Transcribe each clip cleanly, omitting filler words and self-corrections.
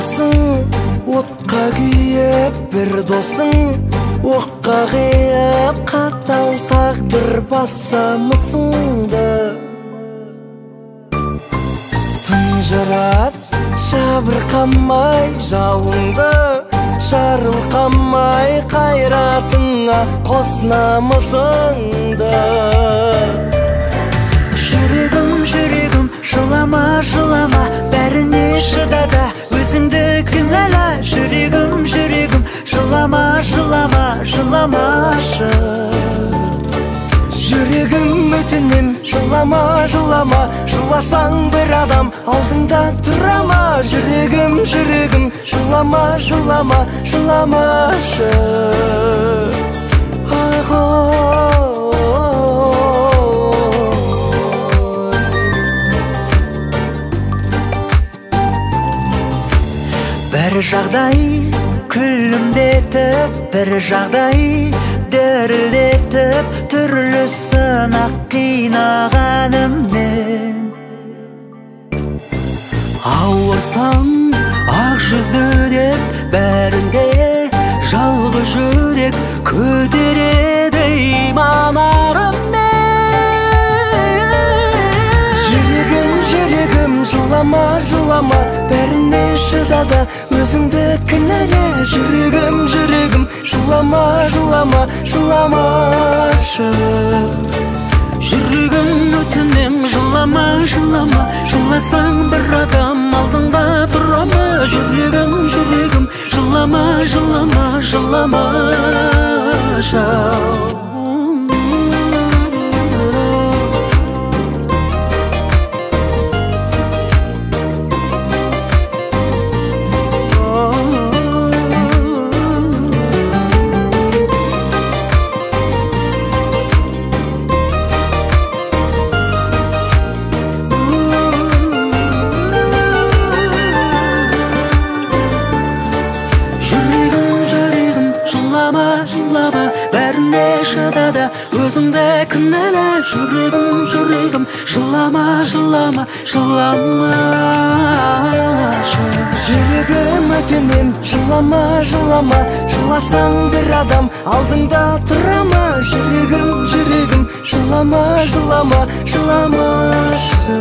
басың, отқа күйіп бір досың, оққа қиып қатал тағдыр басамысыңды. Тұнжырап жабырқамай жауыңды, жарылқамай қайратыңа қос намысыңды. Жүрегім, жүрегім, жылама, жылама, бәріне шыда да өзіңді кінәла. Жүрегім, жүрегім, жылама, жылама, жыламашы. Жүрегім, өтінем, жылама, жылама, жыласаң бір адам алдыңда тұра ма? Жүрегім, жүрегім, жылама, жылама, жыламашы. Бір жағдай күлімдетіп, бір жағдай дірілдетіп, түрлі сынақ қинағаныммен. Ауырсам ақ жүзді деп бәрінде жалғыз жүрек көтереді иман арыммен. Жүрегім, жүрегім, жылама, жылама, бәріне шыда да өзіңді кінәла. Жүрегім, жүрегім, жылама, жылама, жыламашы. Жүрегім, өтінем, жылама, жылама, жыласаң бір адам алдыңда тұра ма? Жүрегім, жүрегім, жылама, жылама, жыламашы. Өзіңді кінәла. Жүрегім, жүрегім, жылама, жылама, жыламашы. Жүрегім, өтінем, жылама, жылама, жыласаң бір адам алдыңда тұра ма? Жүрегім, жүрегім, жылама, жылама, жыламашы.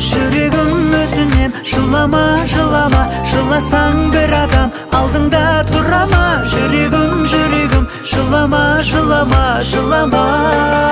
Жүрегім, өтінем, жылама, жылама, жыласаң бір адам алдыңда тұра ма? Жүрегім, жүрегім, жылама, жылама, жыламашы.